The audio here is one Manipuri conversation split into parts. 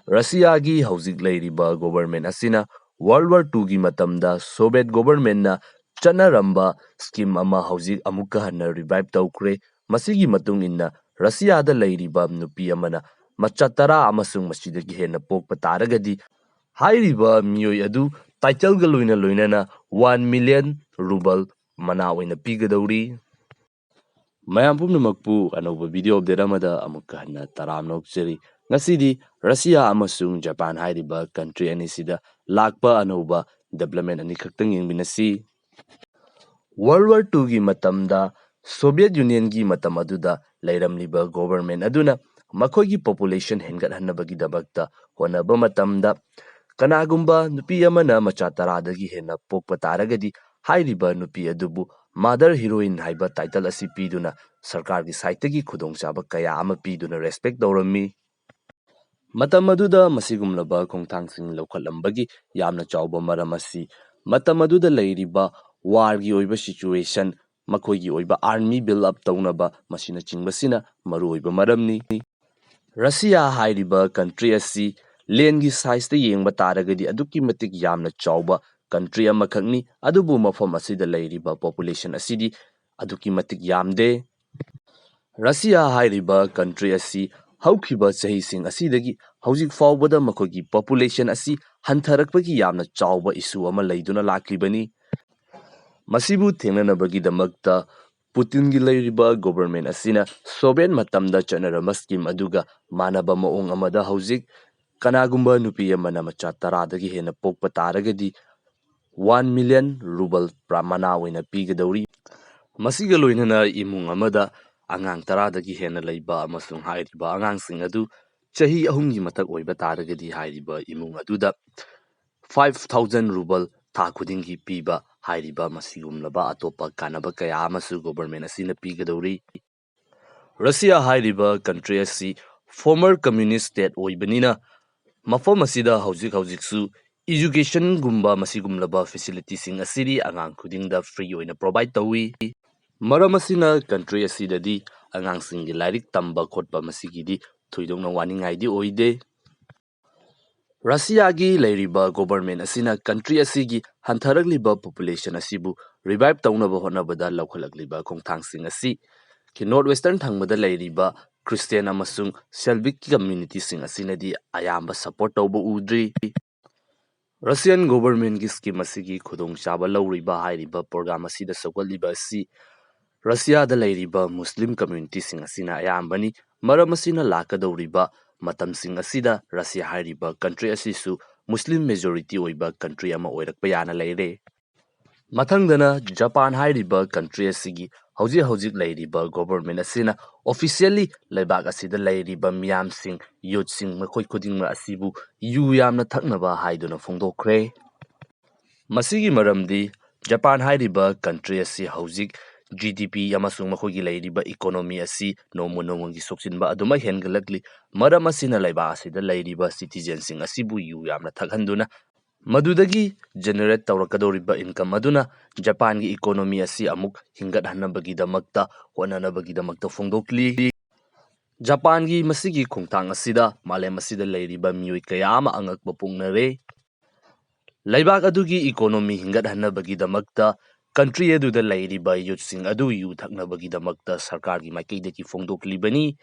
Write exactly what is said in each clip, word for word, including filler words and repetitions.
ꯔꯁꯤꯌꯥꯒꯤ ꯍꯧꯖꯤꯛ ꯂꯩꯔꯤꯕ ꯒꯣꯕꯔꯃꯦꯟ ꯑꯁꯤꯅ World War Two ꯒꯤ ꯃꯇꯝꯗ ꯁꯣꯚꯤꯌꯦꯠ ꯒꯣꯕꯔꯃꯦꯟꯅ ꯆꯠꯅꯔꯝꯕ ꯁ꯭ꯀꯤꯝ ꯑꯃ ꯍꯧꯖꯤꯛ ꯑꯃꯨꯛꯀ ꯍꯟꯅ ꯔꯤꯚꯥꯏꯚ ꯇꯧꯈ꯭ꯔꯦ꯫ ꯃꯁꯤꯒꯤ ꯃꯇꯨꯡ ꯏꯟꯅ ꯔꯁꯤꯌꯥꯗ ꯂꯩꯔꯤꯕ ꯅꯨꯄꯤ ꯑꯃꯅ ꯃꯆꯥ ꯇꯔꯥ ꯑꯃꯁꯨꯡ ꯃꯁꯤꯗꯒꯤ ꯍꯦꯟꯅ ꯄꯣꯛꯄ ꯇꯥꯔꯒꯗꯤ ꯍꯥꯏꯔꯤꯕ ꯃꯤꯑꯣꯏ ꯑꯗꯨ ꯇꯥꯏꯇꯜꯒ ꯂꯣꯏꯅ ꯂꯣꯏꯅꯅ ꯋꯥꯟ ꯃꯤꯂꯤꯌꯟ ꯔꯨꯕꯜ ꯃꯅꯥ ꯑꯣꯏꯅ ꯄꯤꯒꯗꯧꯔꯤ꯫ ꯃꯌꯥꯝ ꯄꯨꯝꯅꯃꯛꯄꯨ ꯑꯅꯧꯕ ꯚꯤꯗꯤꯑꯣ ꯑꯞꯗꯦꯠ ꯑꯃꯗ ꯑꯃꯨꯛꯀ ꯍꯟꯅ ꯇꯔꯥꯝꯅ ꯑꯣꯛꯆꯔꯤ꯫ ꯉꯁꯤꯗꯤ ꯔꯁꯤꯌꯥ ꯑꯃꯁꯨꯡ ꯖꯄꯥꯟ ꯍꯥꯏꯔꯤꯕ ꯀꯟꯇ꯭ꯔꯤ ꯑꯅꯤꯁꯤꯗ ꯂꯥꯛꯄ ꯑꯅꯧꯕ ꯗꯦꯕꯂꯞꯃꯦꯟ ꯑꯅꯤꯈꯛꯇꯪ ꯌꯦꯡꯃꯤꯟꯅꯁꯤ꯫ World War Two ꯒꯤ ꯃꯇꯝꯗ ꯁꯣꯚꯤꯌꯦꯠ ꯌꯨꯅꯤꯌꯟꯒꯤ ꯃꯇꯝ ꯑꯗꯨꯗ ꯂꯩꯔꯝꯂꯤꯕ ꯒꯣꯕꯔꯃꯦꯟ ꯑꯗꯨꯅ ꯃꯈꯣꯏꯒꯤ ꯄꯣꯄꯨꯂꯦꯁꯟ ꯍꯦꯟꯒꯠꯍꯟꯅꯕꯒꯤꯗꯃꯛꯇ ꯍꯣꯠꯅꯕ ꯃꯇꯝꯗ ꯀꯅꯥꯒꯨꯝꯕ ꯅꯨꯄꯤ ꯑꯃꯅ ꯃꯆꯥ ꯇꯔꯥꯗꯒꯤ ꯍꯦꯟꯅ ꯄꯣꯛꯄ ꯇꯥꯔꯒꯗꯤ ꯍꯥꯏꯔꯤꯕ ꯅꯨꯄꯤ ꯑꯗꯨꯕꯨ ꯃꯥꯗꯔ ꯍꯤꯔꯣꯏꯟ ꯍꯥꯏꯕ ꯇꯥꯏꯇꯜ ꯑꯁꯤ ꯄꯤꯗꯨꯅ ꯁꯔꯀꯥꯔꯒꯤ ꯁꯥꯏꯠꯇꯒꯤ ꯈꯨꯗꯣꯡꯆꯥꯕ ꯀꯌꯥ ꯑꯃ ꯄꯤꯗꯨꯅ ꯔꯦꯁꯄꯦꯛ ꯇꯧꯔꯝꯃꯤ꯫ ꯃꯇꯝ ꯑꯗꯨꯗ ꯃꯁꯤꯒꯨꯝꯂꯕ ꯈꯣꯡꯊꯥꯡꯁꯤꯡ ꯂꯧꯈꯠꯂꯝꯕꯒꯤ ꯌꯥꯝꯅ ꯆꯥꯎꯕ ꯃꯔꯝ ꯑꯁꯤ ꯃꯇꯝ ꯑꯗꯨꯗ ꯂꯩꯔꯤꯕ ꯋꯥꯔꯒꯤ ꯑꯣꯏꯕ ꯁꯤꯆꯨꯋꯦꯁꯟ, ꯃꯈꯣꯏꯒꯤ ꯑꯣꯏꯕ ꯑꯥꯔꯃꯤ ꯕꯤꯜ ꯑꯞ ꯇꯧꯅꯕ ꯃꯁꯤꯅꯆꯤꯡꯕꯁꯤꯅ ꯃꯔꯨꯑꯣꯏꯕ ꯃꯔꯝꯅꯤ꯫ ꯔꯁꯤꯌꯥ ꯍꯥꯏꯔꯤꯕ ꯀꯟꯇ꯭ꯔꯤ ꯑꯁꯤ ꯂꯦꯟꯒꯤ ꯁꯥꯏꯖꯇ ꯌꯦꯡꯕ ꯇꯥꯔꯒꯗꯤ ꯑꯗꯨꯛꯀꯤ ꯃꯇꯤꯛ ꯌꯥꯝꯅ ꯆꯥꯎꯕ ꯀꯟꯇ꯭ꯔꯤ ꯑꯃꯈꯛꯅꯤ, ꯑꯗꯨꯕꯨ ꯃꯐꯝ ꯑꯁꯤꯗ ꯂꯩꯔꯤꯕ ꯄꯣꯄꯨꯂꯦꯁꯟ ꯑꯁꯤꯗꯤ ꯑꯗꯨꯛꯀꯤ ꯃꯇꯤꯛ ꯌꯥꯝꯗꯦ꯫ ꯔꯁꯤꯌꯥ ꯍꯥꯏꯔꯤꯕ ꯀꯟꯇ꯭ꯔꯤ ꯑꯁꯤ ꯍꯧꯈꯤꯕ ꯆꯍꯤꯁꯤꯡ ꯑꯁꯤꯗꯒꯤ ꯍꯧꯖꯤꯛ ꯐꯥꯎꯕꯗ ꯃꯈꯣꯏꯒꯤ ꯄꯣꯄꯨꯂꯦꯁꯟ ꯑꯁꯤ ꯍꯟꯊꯔꯛꯄꯒꯤ ꯌꯥꯝꯅ ꯆꯥꯎꯕ ꯏꯁꯨ ꯑꯃ ꯂꯩꯗꯨꯅ ꯂꯥꯛꯂꯤꯕꯅꯤ꯫ ꯃꯁꯤꯕꯨ ꯊꯦꯡꯅꯅꯕꯒꯤꯗꯃꯛꯇ ꯄꯨꯇꯤꯟꯒꯤ ꯂꯩꯔꯤꯕ ꯒꯣꯕꯔꯃꯦꯟ ꯑꯁꯤꯅ ꯁꯣꯚꯤꯌꯦꯠ ꯃꯇꯝꯗ ꯆꯠꯅꯔꯝꯕ ꯁ꯭ꯀꯤꯝ ꯑꯗꯨꯒ ꯃꯥꯟꯅꯕ ꯃꯑꯣꯡ ꯑꯃꯗ ꯍꯧꯖꯤꯛ ꯀꯅꯥꯒꯨꯝꯕ ꯅꯨꯄꯤ ꯑꯃꯅ ꯃꯆꯥ ꯇꯔꯥꯗꯒꯤ ꯍꯦꯟꯅ ꯄꯣꯛꯄ ꯇꯥꯔꯒꯗꯤ ꯋꯥꯟ ꯃꯤꯂꯤꯌꯟ ꯔꯨꯕꯜ ꯄ꯭ꯔꯥ-, ꯃꯅꯥ ꯑꯣꯏꯅ ꯄꯤꯒꯗꯧꯔꯤ꯫ ꯃꯁꯤꯒ ꯂꯣꯏꯅꯅ ꯏꯃꯨꯡ ꯑꯃꯗ ꯑꯉꯥꯡ ꯇꯔꯥꯗꯒꯤ ꯍꯦꯟꯅ ꯂꯩꯕ ꯑꯃꯁꯨꯡ ꯍꯥꯏꯔꯤꯕ ꯑꯉꯥꯡꯁꯤꯡ ꯑꯗꯨ ꯆꯍꯤ ꯑꯍꯨꯝꯒꯤ ꯃꯊꯛ ꯑꯣꯏꯕ ꯇꯥꯔꯒꯗꯤ ꯍꯥꯏꯔꯤꯕ ꯏꯃꯨꯡ ꯑꯗꯨꯗ ꯐꯥꯏꯚ ꯊꯥꯎꯖꯟ ꯔꯨꯕꯜ ꯊꯥ ꯈꯨꯗꯤꯡꯒꯤ ꯄꯤꯕ ꯍꯥꯏꯔꯤꯕ ꯃꯁꯤꯒꯨꯝꯂꯕ ꯑꯇꯣꯞꯄ ꯀꯥꯟꯅꯕ ꯀꯌꯥ ꯑꯃꯁꯨ ꯒꯣꯕꯔꯃꯦꯟ ꯑꯁꯤꯅ ꯄꯤꯒꯗꯧꯔꯤ꯫ ꯔꯁꯤꯌꯥ ꯍꯥꯏꯔꯤꯕ ꯀꯟꯇ꯭ꯔꯤ ꯑꯁꯤ ꯐꯣꯔꯃꯔ ꯀꯝꯃ꯭ꯌꯨꯅꯤꯁ ꯁ꯭ꯇꯦꯠ ꯑꯣꯏꯕꯅꯤꯅ ꯃꯐꯝ ꯑꯁꯤꯗ ꯍꯧꯖꯤꯛ ꯍꯧꯖꯤꯛꯁꯨ ꯏꯖꯨꯀꯦꯁꯟꯒꯨꯝꯕ ꯃꯁꯤꯒꯨꯝꯂꯕ ꯐꯦꯁꯤꯂꯤꯇꯤꯁꯤꯡ ꯑꯁꯤꯗꯤ ꯑꯉꯥꯡ ꯈꯨꯗꯤꯡꯗ ꯐ꯭ꯔꯤ ꯑꯣꯏꯅ ꯄ꯭ꯔꯣꯚꯥꯏꯗ ꯇꯧꯏ꯫ ꯃꯔꯝ ꯑꯁꯤꯅ ꯀꯟꯇ꯭ꯔꯤ ꯑꯁꯤꯗꯗꯤ ꯑꯉꯥꯡꯁꯤꯡꯒꯤ ꯂꯥꯏꯔꯤꯛ ꯇꯝꯕ ꯈꯣꯠꯄ ꯃꯁꯤꯒꯤꯗꯤ ꯊꯣꯏꯗꯣꯛꯅ ꯋꯥꯅꯤꯡꯉꯥꯏꯗꯤ ꯑꯣꯏꯗꯦ꯫ ꯔꯁꯤꯌꯥꯒꯤ ꯂꯩꯔꯤꯕ ꯒꯣꯚꯔꯟꯃꯦꯟ ꯑꯁꯤꯅ ꯀꯟꯇ꯭ꯔꯤ ꯑꯁꯤꯒꯤ ꯍꯟꯊꯔꯛꯂꯤꯕ ꯄꯣꯄꯨꯂꯦꯁꯟ ꯑꯁꯤꯕꯨ ꯔꯤꯚꯥꯏꯚ ꯇꯧꯅꯕ ꯍꯣꯠꯅꯕꯗ ꯂꯧꯈꯠꯂꯛꯂꯤꯕ ꯈꯣꯡꯊꯥꯡꯁꯤꯡ ꯑꯁꯤ ꯅꯣꯔꯠ ꯋꯦꯁꯇꯔꯟ ꯊꯪꯕꯗ ꯂꯩꯔꯤꯕ ꯈ꯭ꯔꯤꯁꯇꯤꯌꯥꯟ ꯑꯃꯁꯨꯡ ꯁꯦꯜꯕꯤꯛ ꯀꯝꯃ꯭ꯌꯨꯅꯤꯇꯤꯁꯤꯡ ꯑꯁꯤꯅꯗꯤ ꯑꯌꯥꯝꯕ ꯁꯄꯣꯔꯠ ꯇꯧꯕ ꯎꯗ꯭ꯔꯤ꯫ ꯔꯁꯤꯌꯥꯟ ꯒꯣꯚꯔꯟꯃꯦꯟꯒꯤ ꯁ꯭ꯀꯤꯝ ꯑꯁꯤꯒꯤ ꯈꯨꯗꯣꯡꯆꯥꯕ ꯂꯧꯔꯤꯕ ꯍꯥꯏꯔꯤꯕ ꯄ꯭ꯔꯣꯒ꯭ꯔꯥꯝ ꯑꯁꯤꯗ ꯁꯧꯒꯠꯂꯤꯕ ꯑꯁꯤ ꯔꯁꯤꯌꯥꯗ ꯂꯩꯔꯤꯕ ꯃꯨꯁꯂꯤꯝ ꯀꯝꯃ꯭ꯌꯨꯅꯤꯇꯤꯁꯤꯡ ꯑꯁꯤꯅ ꯑꯌꯥꯝꯕꯅꯤ꯫ ꯃꯔꯝ ꯑꯁꯤꯅ ꯂꯥꯛꯀꯗꯧꯔꯤꯕ ꯃꯇꯝꯁꯤꯡ ꯑꯁꯤꯗ ꯔꯁꯤꯌꯥ ꯍꯥꯏꯔꯤꯕ ꯀꯟꯇ꯭ꯔꯤ ꯑꯁꯤꯁꯨ ꯃꯨꯁꯂꯤꯝ ꯃꯦꯖꯣꯔꯤꯇꯤ ꯑꯣꯏꯕ ꯀꯟꯇ꯭ꯔꯤ ꯑꯃ ꯑꯣꯏꯔꯛꯄ ꯌꯥꯅ ꯂꯩꯔꯦ꯫ ꯃꯊꯪꯗꯅ ꯖꯄꯥꯟ ꯍꯥꯏꯔꯤꯕ ꯀꯟꯇ꯭ꯔꯤ ꯑꯁꯤꯒꯤ ꯍꯧꯖꯤꯛ ꯍꯧꯖꯤꯛ ꯂꯩꯔꯤꯕ ꯒꯣꯚꯔꯟꯃꯦꯟ ꯑꯁꯤꯅ ꯑꯣꯐꯤꯁꯤꯌꯦꯜꯂꯤ ꯂꯩꯕꯥꯛ ꯑꯁꯤꯗ ꯂꯩꯔꯤꯕ ꯃꯤꯌꯥꯝꯁꯤꯡ, ꯌꯨꯠꯁꯤꯡ, ꯃꯈꯣꯏ ꯈꯨꯗꯤꯡꯃꯛ ꯑꯁꯤꯕꯨ ꯌꯨ ꯌꯥꯝꯅ ꯊꯛꯅꯕ ꯍꯥꯏꯗꯨꯅ ꯐꯣꯡꯗꯣꯛꯈ꯭ꯔꯦ꯫ ꯃꯁꯤꯒꯤ ꯃꯔꯝꯗꯤ ꯖꯄꯥꯟ ꯍꯥꯏꯔꯤꯕ ꯀꯟꯇ꯭ꯔꯤ ꯑꯁꯤ ꯍꯧꯖꯤꯛ ꯖꯤ ꯗꯤ ꯄꯤ ꯑꯃꯁꯨꯡ ꯃꯈꯣꯏꯒꯤ ꯂꯩꯔꯤꯕ ꯏꯀꯣꯅꯣꯃꯤ ꯑꯁꯤ ꯅꯣꯡꯃ ꯅꯣꯡꯃꯒꯤ ꯁꯣꯛꯆꯤꯟꯕ ꯑꯗꯨꯃꯛ ꯍꯦꯟꯒꯠꯂꯛꯂꯤ꯫ ꯃꯔꯝ ꯑꯁꯤꯅ ꯂꯩꯕꯥꯛ ꯑꯁꯤꯗ ꯂꯩꯔꯤꯕ ꯁꯤꯇꯤꯖꯦꯟꯁꯤꯡ ꯑꯁꯤꯕꯨ ꯌꯨ ꯌꯥꯝꯅ ꯊꯛꯍꯟꯗꯨꯅ ꯃꯗꯨꯗꯒꯤ ꯖꯦꯅꯦꯔꯦꯠ ꯇꯧꯔꯛꯀꯗꯧꯔꯤꯕ ꯏꯟꯀꯝ ꯑꯗꯨꯅ ꯖꯄꯥꯟꯒꯤ ꯏꯀꯣꯅꯣꯃꯤ ꯑꯁꯤ ꯑꯃꯨꯛ ꯍꯤꯡꯒꯠꯍꯟꯅꯕꯒꯤꯗꯃꯛꯇ ꯍꯣꯠꯅꯅꯕꯒꯤꯗꯃꯛꯇ ꯐꯣꯡꯗꯣꯛꯂꯤ꯫ ꯖꯄꯥꯟꯒꯤ ꯃꯁꯤꯒꯤ ꯈꯣꯡꯊꯥꯡ ꯑꯁꯤꯗ ꯃꯥꯂꯦꯝ ꯑꯁꯤꯗ ꯂꯩꯔꯤꯕ ꯃꯤꯑꯣꯏ ꯀꯌꯥ ꯑꯃ ꯑꯉꯛꯄ ꯄꯣꯛꯅꯔꯦ꯫ ꯂꯩꯕꯥꯛ ꯑꯗꯨꯒꯤ ꯏꯀꯣꯅꯣꯃꯤ ꯍꯤꯡꯒꯠꯍꯟꯅꯕꯒꯤꯗꯃꯛꯇ ꯀꯟꯇ꯭ꯔꯤ ꯑꯗꯨꯗ ꯂꯩꯔꯤꯕ ꯌꯨꯠꯁꯤꯡ ꯑꯗꯨ ꯌꯨ ꯊꯛꯅꯕꯒꯤꯗꯃꯛꯇ ꯁꯔꯀꯥꯔꯒꯤ ꯃꯥꯏꯀꯩꯗꯒꯤ ꯐꯣꯡꯗꯣꯛꯂꯤꯕꯅꯤ꯫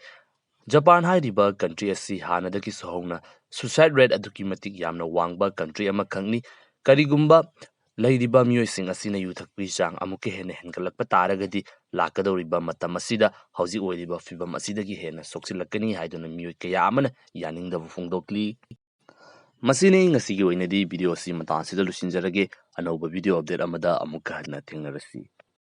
ꯖꯄꯥꯟ ꯍꯥꯏꯔꯤꯕ ꯀꯟꯇ꯭ꯔꯤ ꯑꯁꯤ ꯍꯥꯟꯅꯗꯒꯤꯁꯨ ꯍꯧꯅ ꯁꯨꯁꯥꯏꯠ ꯔꯦꯠ ꯑꯗꯨꯛꯀꯤ ꯃꯇꯤꯛ ꯌꯥꯝꯅ ꯋꯥꯡꯕ ꯀꯟꯇ꯭ꯔꯤ ꯑꯃꯈꯛꯅꯤ꯫ ꯀꯔꯤꯒꯨꯝꯕ ꯂꯩꯔꯤꯕ ꯃꯤꯑꯣꯏꯁꯤꯡ ꯑꯁꯤꯅ ꯌꯨ ꯊꯛꯄꯒꯤ ꯆꯥꯡ ꯑꯃꯨꯛꯀ ꯍꯦꯟꯅ ꯍꯦꯟꯒꯠꯂꯛꯄ ꯇꯥꯔꯒꯗꯤ ꯂꯥꯛꯀꯗꯧꯔꯤꯕ ꯃꯇꯝ ꯑꯁꯤꯗ ꯍꯧꯖꯤꯛ ꯑꯣꯏꯔꯤꯕ ꯐꯤꯕꯝ ꯑꯁꯤꯗꯒꯤ ꯍꯦꯟꯅ ꯁꯣꯛꯆꯤꯜꯂꯛꯀꯅꯤ ꯍꯥꯏꯗꯨꯅ ꯃꯤꯑꯣꯏ ꯀꯌꯥ ꯑꯃꯅ ꯌꯥꯅꯤꯡꯗꯕ ꯐꯣꯡꯗꯣꯛꯂꯤ꯫ ꯃꯁꯤꯅꯤ ꯉꯁꯤꯒꯤ ꯑꯣꯏꯅꯗꯤ ꯚꯤꯗꯤꯑꯣ ꯑꯁꯤ ꯃꯇꯥꯡ ꯑꯁꯤꯗ ꯂꯣꯏꯁꯤꯟꯖꯔꯒꯦ꯫ ꯑꯅꯧꯕ ꯚꯤꯗꯤꯑꯣ ꯑꯞꯗꯦꯠ ꯑꯃꯗ ꯑꯃꯨꯛꯀ ꯍꯟꯅ ꯊꯦꯡꯅꯔꯁꯤ꯫